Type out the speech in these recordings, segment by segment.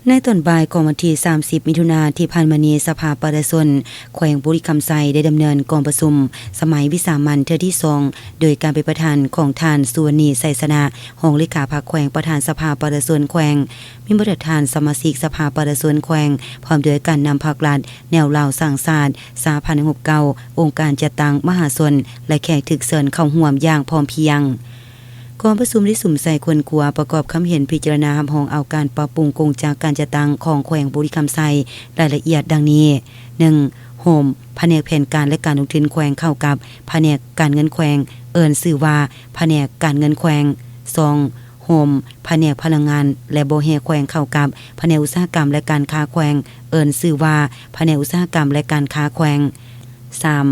ໃນຕອນບ່າຍຂອງວັນທີສາມສິບ ມິຖຸນາທີ່ຜ່ານມານີ້, ສະພາປະຊາຊົນແຂວງບໍລິຄຳໄຊໄດ້ດຳເນີນກອງປະຊຸມສະໄໝວິສາມັນເທື່ອທີສອງ ໂດຍການເປັນປະທານຂອງທ່ານ ສຸວັນນີ ໄຊຊະນະ ຮອງເລຂາພັກແຂວງ, ປະທານສະພາປະຊາຊົນແຂວງ, ມີບັນດາທ່ານສະມາຊິກສະພາປະຊາຊົນແຂວງ, ພ້ອມດ້ວຍການນຳພັກລັດ, ແນວລາວສ້າງຊາດ, ສະຫະພັນນັກຮົບເກົ່າ, ອົງການຈັດຕັ້ງມະຫາຊົນ ແລະ ແຂກຖືກເຊີນເຂົ້າຮ່ວມຢ່າງພ້ອມພຽງ. ກອງປະຊຸມໄດ້ສຸມໃສ່ຄົ້ນຄວ້າປະກອບຄຳເຫັນ, ພິຈາລະນາຮັບຮອງເອົາການປັບປຸງກົງຈັກການຈັດຕັ້ງຂອງແຂວງບໍລິຄຳໄຊ ລາຍລະອຽດດັ່ງນີ້: ໜຶ່ງ ໂຮມພະແນກແຜນການ ແລະ ການລົງທຶນແຂວງເຂົ້າກັບພະແນກການເງິນແຂວງ, ເອີ້ນຊື່ວ່າພະແນກການເງິນແຂວງ. ສອງ ໂຮມພະແນກພະລັງງານ ແລະ ບໍ່ແຮ່ແຂວງເຂົ້າກັບພະແນກອຸດສາຫະກຳ ແລະ ການຄ້າແຂວງ, ເອີ້ນຊື່ວ່າພະແນກອຸດສາຫະກຳ ແລະ ການຄ້າແຂວງ. ສາມ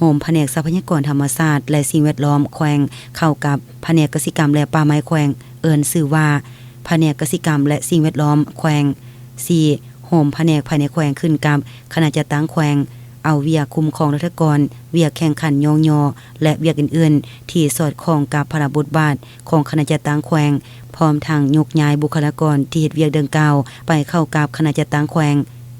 ໂຮມພະແນກຊັບພະຍາກອນທຳມະຊາດ ແລະ ສິ່ງແວດລ້ອມແຂວງເຂົ້າກັບພະແນກກະສິກຳ ແລະ ປ່າໄມ້ແຂວງ, ເອີ້ນຊື່ວ່າພະແນກກະສິກຳ ແລະ ສິ່ງແວດລ້ອມແຂວງ. ສີ່ ໂຮມພະແນກພາຍໃນແຂວງຂຶ້ນກັບຄະນະຈັດຕັ້ງແຂວງ, ເອົາວຽກຄຸ້ມຄອງລັດຖະກອນ, ວຽກແຂ່ງຂັນຍ້ອງຍໍ ແລະ ວຽກອື່ນໆ ທີ່ສອດຄ່ອງກັບພາລະບົດບາດຂອງຄະນະຈັດຕັ້ງແຂວງ, ພ້ອມທັງຍົກຍ້າຍບຸກຄະລາກອນທີ່ເຮັດວຽກດັ່ງກ່າວໄປເຂົ້າກັບຄະນະຈັດຕັ້ງແຂວງ,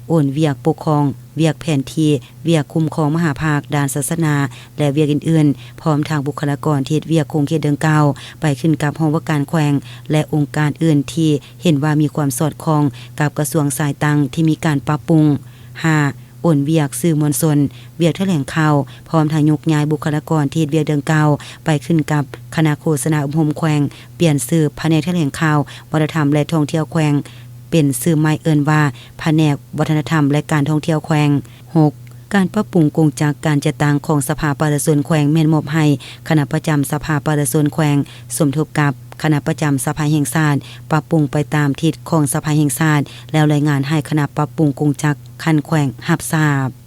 ໂອນວຽກປົກຄອງ, ວຽກແຜນທີ່, ວຽກຄຸ້ມຄອງມະຫາພາກດ້ານສາສະໜາ ແລະ ວຽກອື່ນໆ, ພ້ອມທັງບຸກຄະລາກອນທີ່ເຮັດວຽກຂົງເຂດດັ່ງກ່າວໄປຂຶ້ນກັບຫ້ອງວ່າການແຂວງ ແລະ ອົງການອື່ນທີ່ເຫັນວ່າມີຄວາມສອດຄ່ອງກັບກະຊວງສາຍຕັ້ງທີ່ມີການປັບປຸງ. ຫ້າ ໂອນວຽກສື່ມວນຊົນ, ວຽກຖະແຫຼງຂ່າວ, ພ້ອມທັງຍົກຍ້າຍບຸກຄະລາກອນທີ່ເຮັດວຽກດັ່ງກ່າວໄປຂຶ້ນກັບຄະນະໂຄສະນາອົບຮົມແຂວງ, ປ່ຽນຊື່ພະແນກຖະແຫຼງຂ່າວ, ວັດທະນະທຳ ແລະ ທ່ອງທ່ຽວແຂວງ ເປັນຊື່ໃໝ່ເອີ້ນວ່າ ພະແນກວັດທະນະທຳ ແລະ ການທ່ອງທ່ຽວແຂວງ. ຫົກ ການປັບປຸງກົງຈັກການຈັດຕັ້ງຂອງສະພາປະຊາຊົນແຂວງ ແມ່ນມອບໃຫ້ຄະນະປະຈຳສະພາປະຊາຊົນແຂວງ ສົມທົບກັບຄະນະປະຈຳສະພາແຫ່ງຊາດ, ປັບປຸງໄປຕາມທິດຂອງສະພາແຫ່ງຊາດ ແລ້ວລາຍງານໃຫ້ຄະນະປັບປຸງກົງຈັກຂັ້ນແຂວງຮັບຊາບ.